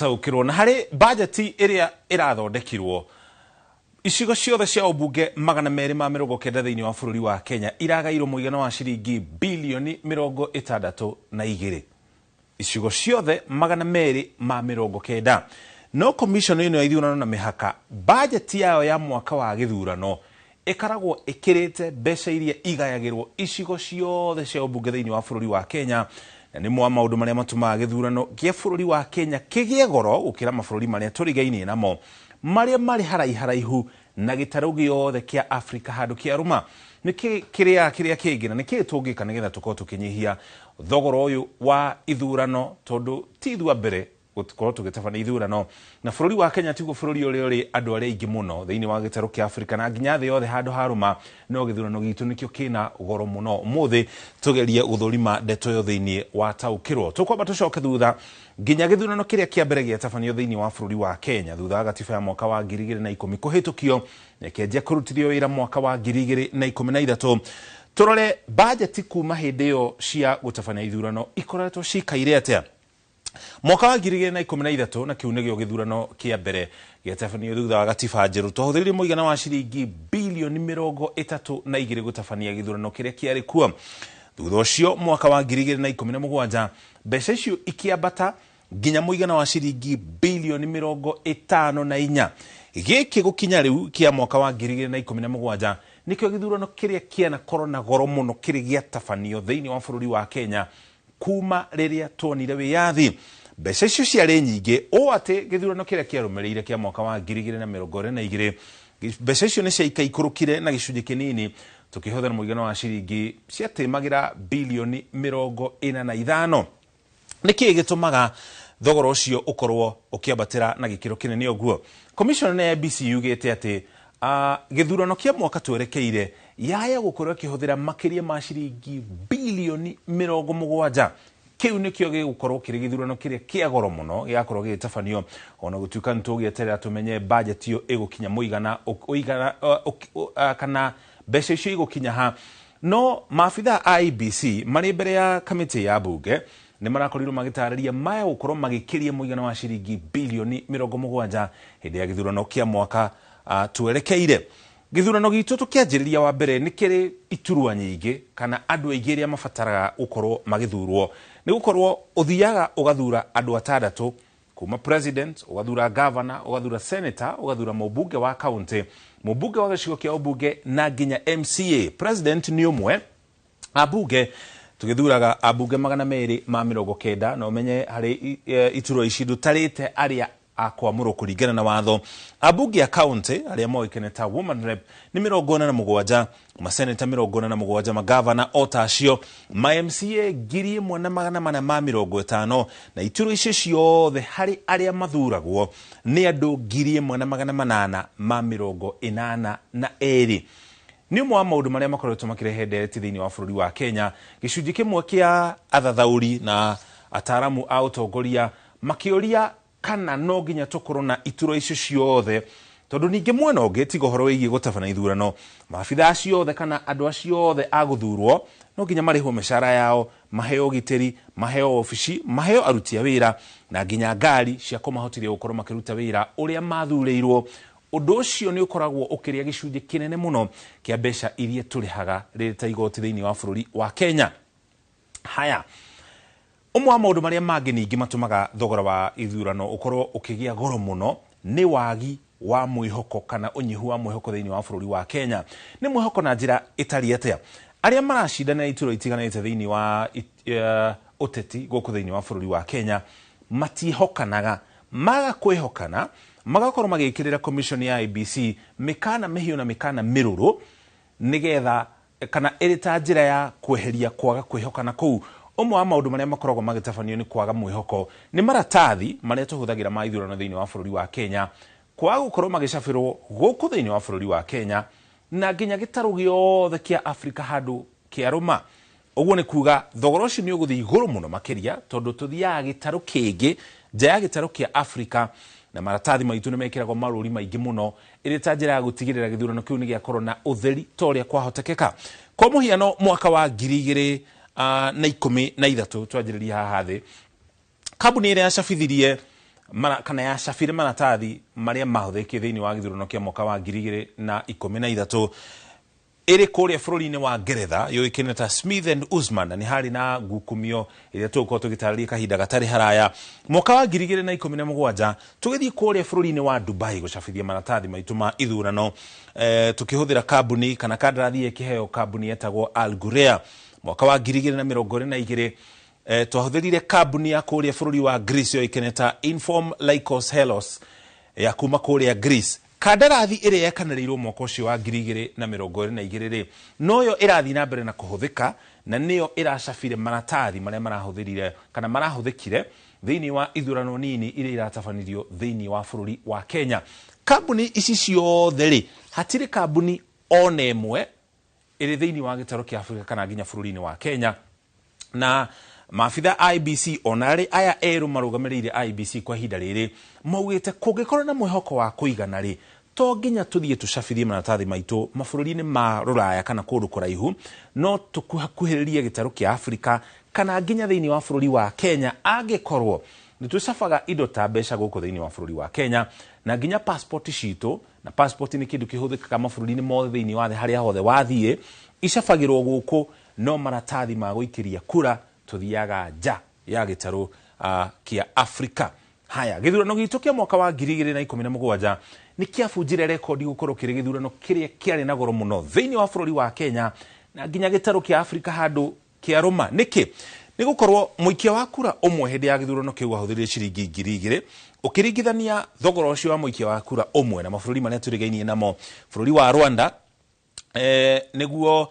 Taũkĩrwo. Na harĩ bajeti ĩrĩa ĩrathondekirwo, icigo ciothe cia ũmbunge 290 thĩinĩ wa bũrũri wa Kenya iragairwo mũigana wa ciringi bilioni 62, icigo ciothe 290. No commission ĩno ya ithurano na mĩhaka, bajeti yayo ya mwaka wa gĩthurano ĩkaragwo ĩkĩrĩte mbeca iria igayagĩrwo icigo ciothe cia ũmbunge thĩinĩ wa bũrũri wa Kenya, na nĩ mwa maũndũ marĩa matũmaga gĩthurano gĩa bũrũri wa Kenya kĩgĩe goro gũkĩra mabũrũri marĩa tũrigainie namo marĩa marĩ haraiharaihu na gĩtarũ gĩothe kĩa Afrika handũ kĩarũma. Nĩkĩ kĩrĩa kĩrĩa kĩngĩ na nĩkĩ tũngĩka nĩgetha tũkorwo tũkĩnyihia thogora ũyũ wa ithurano, tondũ ti ithuĩ a mbere gũkorwo tũgĩtabania ithurano, na bũrũri wa Kenya tiguo bũrũri ũrĩa ũrĩ andũ arĩa aingĩ mũno thĩinĩ wa gĩtarũ kĩa Afrika na nginya thĩ yothe handũ harũma, no gĩthurano gitũ nĩkĩo kĩna goro mũno. Ũmũthĩ tũgerie gũthũrima ndeto ĩyo thĩinĩ wa Taũkĩrwo. Tũkwamba tũcoke thutha nginya gĩthurano kĩrĩa kĩa mbere gĩatabanio thĩinĩ wa bũrũri wa Kenya thutha wa gatiba ya mwaka wa 2010 kũhĩtũkio na ĩkĩanjia kũrutithio wĩra mwaka wa 2013. Tũrore bajeti kuma hĩndĩ ĩyo cia gũtabania ithurano ikoretwo cikaire atĩa. Mwaka wa 2013, na kĩu nĩgĩo gĩthurano kĩa mbere gĩatabanio thutha wa gatiba njerũ, twahũthĩrire mũigana wa ciringi bilioni 32 gũtabania gĩthurano kĩrĩa kĩarĩ kuo. Thutha ũcio mwaka wa 2017 mbeca icio ikĩambata nginya mũigana wa ciringi bilioni 54. Gĩkĩ gũkinya rĩu kĩa mwaka wa 2017 nĩkĩo gĩthurano kĩrĩa kĩanakorwo na goro mũno kĩrĩ gĩatabanio thĩinĩ wa bũrũri wa Kenya kuma rĩrĩa tuonire wĩyathi. Mbeca icio ciarĩ nyingĩ ũũ atĩ gĩthurano kĩrĩa kĩarũmĩrĩire kĩa mwaka wa 2022 mbeca icio nĩ ciaikaikũrũkire na gĩcunjĩ kĩnini, tũkĩhũthĩra mũigana wa ciringi ciatĩmagĩra bilioni 45. Nĩkĩ gĩtũmaga thogora ũcio ũkorwo ũkĩambatĩra na gĩkĩro kĩnene ũguo? Commission ya IEBC yugĩte atĩ gĩthurano kĩa mwaka twerekeire yaya gũkorwo ĩkĩhũthĩra makĩria ma ciringi bilioni 70. Kĩu nĩkĩo gĩgũkorwo kĩrĩ gĩthurano kĩrĩa kĩa goro mũno gĩgakorwo gĩgĩtabanio, ona gũtuĩka nĩ tũgĩeterera tũmenye bajeti ĩyo ĩgũkinya mũigana ũigana kana mbeca icio igũkinya ha. No maabitha a IEBC marĩ mbere ya kamĩtĩ ya bunge nĩ marakorirwo magĩtarĩria maya gũkorwo magĩkĩria mũigana wa ciringi bilioni 70 hĩndĩ ya gĩthurano kĩa mwaka twerekeire. Gĩthurano gitũ tũkĩanjĩrĩria wa mbere nĩ kĩrĩ iturwa nyingĩ kana andũ aingĩ arĩa mabataraga gũkorwo magĩthurwo, nĩ gũkorwo ũthiaga ũgathura andũ atandatũ kuma president, ũgathura governor, ũgathura senator, ũgathura mũmbunge wa county, mũmbunge wa gĩcigo kĩa ũmbunge na nginya MCA. President nĩ ũmwe, ambunge tũgĩthuraga ambunge 290, na ũmenye harĩ iturwa ici ndũtarĩte arĩa akwamũrwo kũringana na watho. Ambunge a county arĩa moĩkaine ta woman rep nĩ 47, maseneta 47, magavana o ta acio, ma MCA 1450, na iturwa icio ciothe harĩ arĩa mathuragwo nĩ andũ 1882. Nĩ ũmwe wa maũndũ marĩa makoretwo makĩrehe ndereti thĩinĩ wa bũrũri wa Kenya. Gĩcunjĩ kĩmwe kĩa athathaũri na ataaramu a ũtongoria makĩũria kana no nginya tũkorwo na iturwa icio ciothe, tondũ ningĩ mwena ũngĩ tiga ũhoro wĩgiĩ gũtabana ithurano, maabitha acio othe kana andũ acio othe a gũthurwo no nginya marĩhwo mĩcara yao, maheo ũgitĩri, maheo obici, maheo aruti a wĩra na nginya ngari cia kũmahotithia gũkorwo makĩruta wĩra ũrĩa mathurĩirwo. Ũndũ ũcio nĩ ũkoragwo ũkĩrĩa gĩcunjĩ kĩnene mũno kĩa mbeca iria tũrĩhaga rĩrĩ ta igoti thĩinĩ wa bũrũri wa Kenya. Haya, ũmwe wa maũndũ marĩa mangĩ ningĩ matũmaga thogora wa ithurano ũkorwo ũkĩgĩa goro mũno nĩ wagi wa mwĩhoko kana ũnyihu wa mwĩhoko thĩinĩ wa bũrũri wa Kenya. Nĩ mwĩhoko na njĩra ĩtariĩ atĩa? Arĩa maracindana iturwa itiganĩte thĩinĩ wa ũteti gũkũ thĩinĩ wa bũrũri wa Kenya matihokanaga, maga kwĩhokana magakorwo magĩkĩrĩra commission ya IEBC mĩkana mĩhiũ na mĩkana mĩrũrũ nĩgetha kana ĩrĩ ta njĩra ya kweheria kwaga kwĩhokana kũu. Ũmwe wa maũndũ marĩa makoragwo magĩtabanio nĩ kwaga mwĩhoko nĩ maratathi marĩa tũhũthagĩra ma ithurano thĩinĩ wa bũrũri wa Kenya kwaga gũkorwo magĩcabĩrwo gũkũ thĩinĩ wa bũrũri wa Kenya na nginya gĩtarũ gĩothe kĩa Afrika handũ kĩarũma. Ũguo nĩ kuga thogora ũcio nĩ ũgũthiĩ igũrũ mũno makĩria, tondũ tũthiaga gĩtarũ kĩngĩ nja ya gĩtarũ kĩa Afrika na maratathi maitũ nĩ mekĩragwo marũri maingĩ mũno ĩrĩ ta njĩra ya gũtigĩrĩra gĩthurano kĩu nĩ gĩakorwo na ũtheri ta ũrĩa kwahotekeka. Kwa mũhiano mwaka wa 2013 twanjĩrĩria haha thĩ, kambuni ĩrĩa yacabithirie kana yacabire maratathi marĩa mahũthĩkire thĩinĩ wa gĩthurano kĩa mwaka wa 2013 ĩrĩ kũrĩa bũrũri-inĩ wa Ngeretha yũĩkaine ta Smith and Usman, na nĩ harĩ na ngukumio ĩrĩa tũgũkorwo tũgĩtarĩria kahinda gatarĩ haraya. Mwaka wa 2017 tũgĩthiĩ kũrĩa bũrũri-inĩ wa Dubai gũcabithia maratathi maitũ ma ithurano, tũkĩhũthĩra kambuni kana kandarathi ĩkĩheo kambuni yetagwo Al Ghurair. Mwaka wa 2022 twahũthĩrire kambuni ya kũrĩa bũrũri wa Greece yoĩkaine ta Inform Lycos Helos ya kuma kũrĩa Greece. Kandarathi ĩrĩa yekanĩrĩirwo mwaka ũcio wa 2022 rĩ, noyo ĩrathiĩ na mbere na kũhũthĩka, na nĩyo ĩracabire maratathi marĩa marahũthĩrire kana marahũthĩkire thĩinĩ wa ithurano nini iria iratabanirio thĩinĩ wa bũrũri wa Kenya. Kambuni ici ciothe rĩ, hatirĩ kambuni ona ĩmwe ĩrĩ thĩinĩ wa gĩtarũ kĩa Afrika kana nginya bũrũri-inĩ wa Kenya. Na maabitha IEBC ona arĩ aya erũ marũgamĩrĩire IEBC kwa ihinda rĩrĩ maugĩte kũngĩkorwo na mwĩhoko wa kũigana rĩ, to nginya tũthiĩ tũcabithie maratathi maitũ mabũrũri-inĩ ma rũraya kana kũndũ kũraihu, no tũkuhĩrĩrie gĩtarũ kĩa Afrika kana nginya thĩinĩ wa bũrũri wa Kenya, angĩkorwo nĩ tũcabaga indo ta mbeca gũkũ thĩinĩ wa bũrũri wa Kenya na nginya passport citũ, na passport nĩ kĩndũ kĩhũthĩkaga mabũrũri-inĩ mothe thĩinĩ wa thĩ harĩa hothe wathiĩ, icabagĩrwo gũkũ, no maratathi ma gũikĩria kura tũthiaga nja ya gĩtarũ kĩa Afrika. Haya, gĩthurano gitũ kĩa mwaka wa 2017 nĩ kĩabunjire rekondi gũkorwo kĩrĩ gĩthurano kĩrĩa kĩarĩ na goro mũno thĩinĩ wa bũrũri wa Kenya na nginya gĩtarũ kĩa Afrika handũ kĩarũma. Nĩkĩ? Nĩ gũkorwo mũikia wa kura ũmwe hĩndĩ ya gĩthurano kĩu ahũthĩrire ciringi 2000, ũkĩringithania thogora ũcio wa mũikia wa kura ũmwe na mabũrũri marĩa tũrigainie namo, bũrũri wa Rwanda nĩguo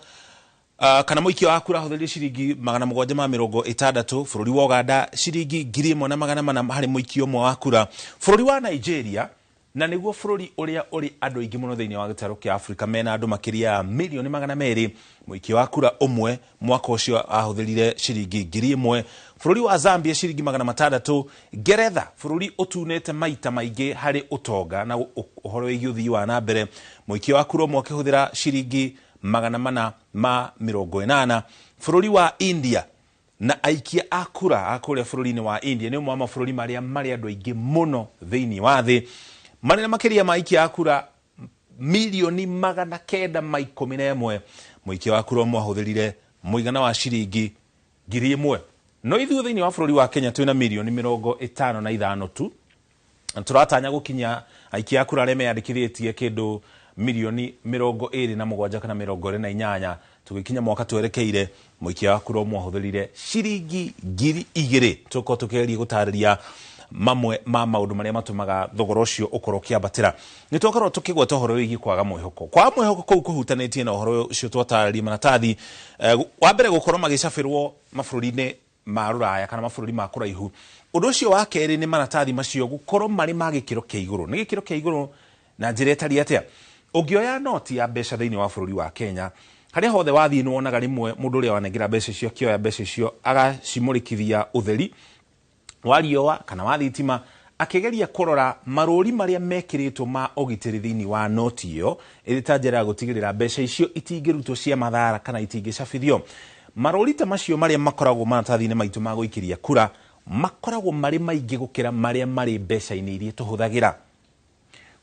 kana mũikia wa kura ahũthĩrire ciringi 760, bũrũri wa Uganda ciringi 1400 harĩ mũikia ũmwe wa kura, bũrũri wa Nigeria, na nĩguo bũrũri ũrĩa ũrĩ andũ aingĩ mũno thĩinĩ wa gĩtarũ kĩa Afrika, mena andũ makĩria ya milioni 200, mũikia wa kura ũmwe mwaka ũcio ahũthĩrire ciringi 1000, bũrũri wa Zambia ciringi 600, Ngeretha bũrũri ũtunĩte maita maingĩ harĩ ũtonga na ũhoro wĩgiĩ ũthii wa na mbere, mũikia wa kura ũmwe akĩhũthĩra ciringi 480, bũrũri wa India na aikia a kura a kũrĩa bũrũri-inĩ wa India nĩ ũmwe wa mabũrũri marĩa marĩ andũ aingĩ mũno thĩinĩ wa thĩ, marĩ na makĩria ma aikia a kura milioni 911, mũikia wa kura ũmwe ahũthĩrire mũigana wa ciringi 1000. No ithuĩ thĩinĩ wa bũrũri wa Kenya twĩna milioni 55 tu, tũratanya gũkinya aikia a kura arĩa meyandĩkithĩtie kĩndũ milioni 27 kana 28, tũgĩkinya mwaka twerekeire mũikia wa kura ũmwe ahũthĩrire ciringi 2000. Tũkorwo tũkĩgeria gũtarĩria mamwe ma maũndũ marĩa matũmaga thogora ũcio ũkorwo ũkĩambatĩra. Nĩ twakorwo tũkĩgweta ũhoro wĩgiĩ kwaga mwĩhoko. Kwaga mwĩhoko kũu kũhutanĩtie na ũhoro ũcio twatarĩria maratathi, wa mbere gũkorwo magĩcabĩrwo mabũrũri-inĩ ma rũraya kana mabũrũri ma kũraihu. Ũndũ ũcio wa kerĩ nĩ maratathi macio gũkorwo marĩ ma gĩkĩro kĩa igũrũ. Nĩ gĩkĩro kĩa igũrũ na njĩra ĩtariĩ atĩa? Ũngĩoya noti ya mbeca thĩinĩ wa bũrũri wa Kenya, harĩa hothe wathiĩ nĩ wonaga rĩmwe mũndũ ũrĩa wanengera mbeca icio akĩoya mbeca icio agacimũrĩkithia ũtheri wa riũa kana wa thitima, akĩgeria kũrora marũri marĩa mekĩrĩtwo ma ũgitĩri thĩinĩ wa noti ĩyo, ĩrĩ ta njĩra ya gũtigĩrĩra mbeca icio itingĩrutwo cia mathara kana itingĩcabithio. Marũri ta macio marĩa makoragwo maratathi-inĩ maitũ ma gũikĩria kura makoragwo marĩ maingĩ gũkĩra marĩa marĩ mbeca-inĩ iria tũhũthagĩra.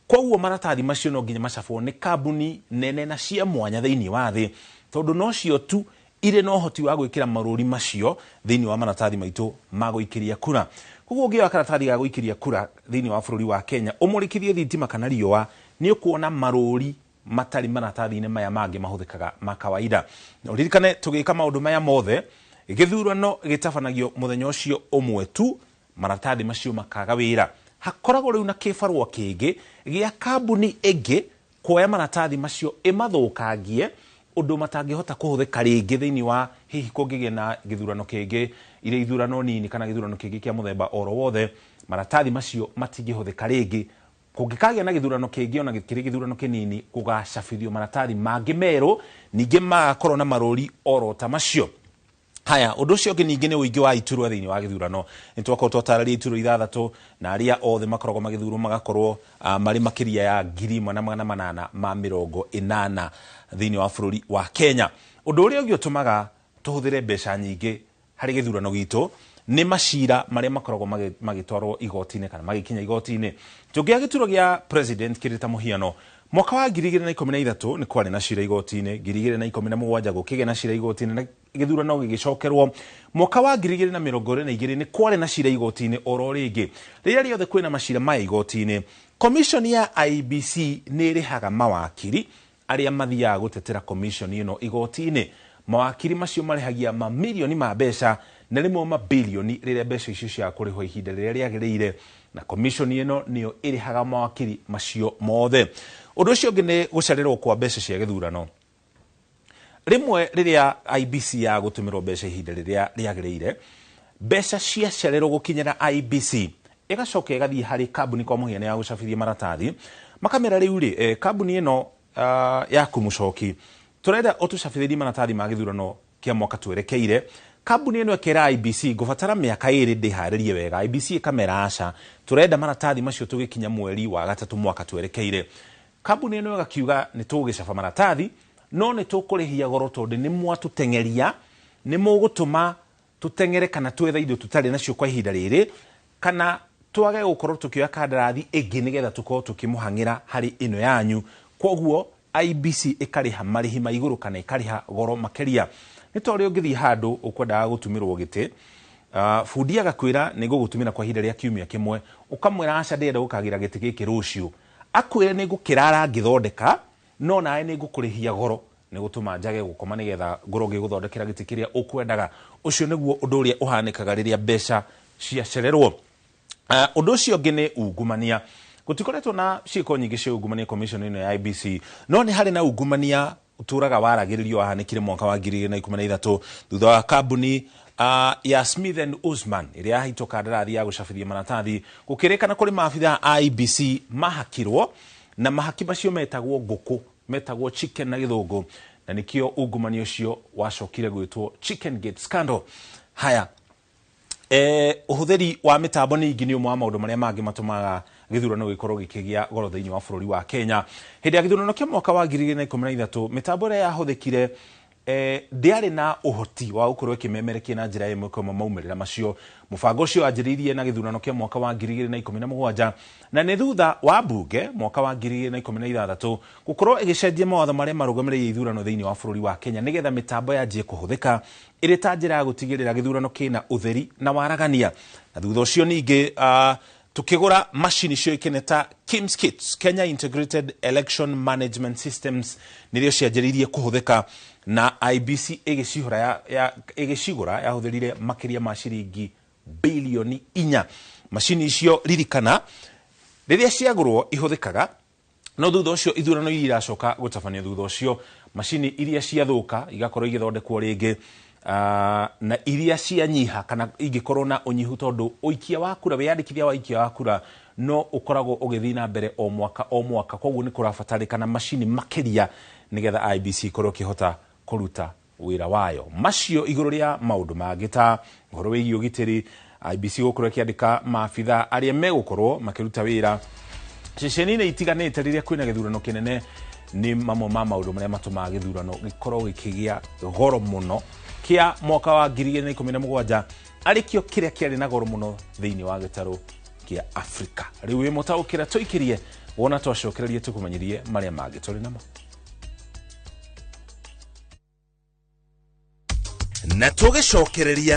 Koguo maratathi macio no nginya macabwo nĩ kambuni nene na cia mwanya thĩinĩ wa thĩ, tondũ nocio tu irĩ na ũhoti wa gwĩkĩra marũri macio thĩinĩ wa maratathi maitũ ma gũikĩria kura. Koguo ũngĩoya karatathi ga gũikĩria kura thĩinĩ wa bũrũri wa Kenya ũmũrĩkithie thitima kana riũa, nĩ ũkuona marũri matarĩ maratathi-inĩ maya mangĩ mahũthĩkaga ma kawaida. Na ũririkane tũgĩka maũndũ maya mothe, gĩthurano gĩtabanagio mũthenya ũcio ũmwe tu, maratathi macio makaga wĩra. Hakoragwo rĩu na kĩbarũa kĩngĩ gĩa kambuni ĩngĩ kuoya maratathi macio ĩmathũkangie ũndũ matangĩhota kũhũthĩka rĩngĩ thĩinĩ wa hihi kũngĩgĩa na gĩthurano kĩngĩ, irĩ ithurano nini kana gĩthurano kĩngĩ kĩa mũthemba oro wothe, maratathi macio matingĩhũthĩka rĩngĩ. Kũngĩkagĩa na gĩthurano kĩngĩ ona kĩrĩ gĩthurano kĩnini, gũgacabithio maratathi mangĩ merũ, ningĩ magakorwo na marũri oro ta macio. Haya, ũndũ ũcio ũngĩ ningĩ nĩ ũingĩ wa iturwa thĩinĩ wa gĩthurano. Nĩ twakorwo twatarĩria iturwa 6 na arĩa othe makoragwo magĩthurwo magakorwo marĩ makĩria ya 1880 thĩinĩ wa bũrũri wa Kenya. Ũndũ ũrĩa ũngĩ ũtũmaga tũhũthĩre mbeca nyingĩ harĩ gĩthurano gitũ Nĩ macira marĩa makoragwo magĩtwarwo igoti-inĩ kana magĩkinya igoti-inĩ. Tũngĩoya gĩturwa gĩa president kĩrĩ ta mũhiano, mwaka wa 2013 nĩ kwarĩ na cira igoti-inĩ, 2017 gũkĩgĩa na cira igoti-inĩ na gĩthurano gĩgĩcokerwo. Mwaka wa 2022 nĩ kwarĩ na cira igoti-inĩ oro rĩngĩ. Rĩrĩa rĩothe kwĩna macira maya igoti-inĩ, commission ya IEBC nĩ ĩrĩhaga mawakiri arĩa mathiaga gũtetera commission ĩno igoti-inĩ. Mawakiri macio marĩhagia mamirioni ma mbeca na rĩmwe mabilioni rĩrĩa mbeca icio cia kũrĩhwo ihinda rĩrĩa rĩagĩrĩire, na commission ĩno nĩyo ĩrĩhaga mawakiri macio mothe. Ũndũ ũcio ũngĩ nĩ gũcererwo kwa mbeca cia gĩthurano. Rĩmwe rĩrĩa IEBC ya gũtũmĩrwo mbeca ihinda rĩrĩa rĩagĩrĩire, mbeca ciacererwo gũkinyĩra IEBC ĩgacoka ĩgathiĩ harĩ kambuni kwa mũhiano ya gũcabithia maratathi, makamera rĩu rĩ, kambuni ĩno yaku Mũcoki, tũrenda ũtũcabithĩrie maratathi ma gĩthurano kĩa mwaka twerekeire. Kambuni ĩno ĩkera IEBC ngũbatara mĩaka 2 ndĩharĩrie wega. IEBC ĩkamera aca, tũrenda maratathi macio tũgĩkinya mweri wa 3 mwaka twerekeire. Kambuni ĩno ĩgakiuga nĩ tũgũgĩcaba maratathi, no nĩ tũkũrĩhia goro tondũ nĩ mwatũteng'eria, nĩ mũgũtũma tũteng'ere kana twethe indo tũtarĩ nacio kwa ihinda rĩrĩ, kana twage gũkorwo tũkĩoya kandarathi ĩngĩ nĩgetha tũkorwo tũkĩmũhang'ĩra harĩ ĩno yanyu. Koguo IEBC ĩkarĩha marĩhi ma igũrũ kana ĩkarĩha goro makĩria. Nĩ ta ũrĩa ũngĩthiĩ handũ ũkwendaga gũtumĩrwo gĩtĩ, bundi agakwĩra nĩ ngũgũtumĩra kwa ihinda rĩa kiumia kĩmwe, ũkamwĩra aca ndĩrenda gũkagĩra gĩtĩ gĩkĩ rũciũ, akwĩre nĩ ngũkĩrara ngĩthondeka, no nawe nĩ ngũkũrĩhia goro nĩ gũtũma njage gũkoma nĩgetha ngorwo ngĩgũthondekera gĩtĩ kĩrĩa ũkwendaga. Ũcio nĩguo ũndũ ũrĩa ũhanĩkaga rĩrĩa mbeca ciacererwo. Ũndũ ũcio ũngĩ nĩ ungumania. Gũtikoretwo na ciĩko nyingĩ cia ungumania commission ĩno ya IEBC, no nĩ harĩ na ungumania ũtũraga waragĩrĩrio wahanĩkire mwaka wa 2013 thutha wa kambuni ya Smith and Usman ĩrĩa yaheitwo kandarathi ya gũcabithia maratathi gũkĩrĩkana kũrĩ maabithaa a IEBC mahakirwo, na mahaki macio metagwo ngũkũ, metagwo chicken na gĩthũngũ, na nĩkĩo ungumania ũcio wacokire gwĩtwo Chicken Gate scandal. Haya, ũhũthĩri wa mĩtambo ningĩ nĩ ũmwe wa maũndũ marĩa mangĩ matũmaga gĩthurano gĩkorwo gĩkĩgĩa goro thĩinĩ wa bũrũri wa Kenya. Hĩndĩ ya gĩthurano kĩa mwaka wa 2013 mĩtambo ĩrĩa yahũthĩkire ndĩarĩ na ũhoti wa gũkorwo ĩkĩmemerekia na njĩra ĩmwe kwa ĩmwe maumĩrĩra macio. Mũbango ũcio wanjĩrĩirie na gĩthurano kĩa mwaka wa 2017 na nĩ thutha wa mbunge mwaka wa 2016 gũkorwo ĩgĩcenjia mawatho marĩa marũgamĩrĩire ithurano thĩinĩ wa bũrũri wa Kenya nĩgetha mĩtambo yanjie kũhũthĩka ĩrĩ ta njĩra ya gũtigĩrĩra gĩthurano kĩna ũtheri na waragania. Na thutha ũcio ningĩ tukĩgũra macini cioĩkaine ta KIMS Kits, Kenya Integrated Election Management Systems, nĩrĩo cianjĩrĩirie kũhũthĩka na IEBC ĩgĩcigũra yahũthĩrire makĩria ma ciringi bilioni 4. Macini icio ririkana rĩrĩa ciagũrwo ihũthĩkaga, no thutha ũcio ithurano iria iracoka gũtabanio thutha ũcio macini iria ciathũka igakorwo igĩthondekwo rĩngĩ, na iria cianyiha kana ingĩkorwo na ũnyihu tondũ ũikia wa kura, wĩyandĩkithia wa ũikia wa kura no ũkoragwo ũgĩthiĩ na mbere o mwaka o mwaka, koguo nĩ kũrabatarĩkana macini makĩria nĩgetha IEBC ĩkorwo ĩkĩhota kũruta wĩra wayo. Macio igũrũ rĩa maũndũ mangĩ ta ũhoro wĩgiĩ ũgitĩri, IEBC gũkorwo ĩkĩandĩka maabithaa arĩa megũkorwo makĩruta wĩra ceceni-inĩ itiganĩte rĩrĩa kwĩna gĩthurano kĩnene, nĩ mamwe ma maũndũ marĩa matũmaga gĩthurano gĩkorwo gĩkĩgĩa goro mũno. Kĩa mwaka wa 2017 arĩkĩo kĩrĩa kĩarĩ na goro mũno thĩinĩ wa gĩtarũ kĩa Afrika. Rĩu wĩ mũtaũkĩra tũikĩrie wona twacokererie tũkũmenyerie marĩa mangĩ tũrĩ namo. Na tũgĩcokereria.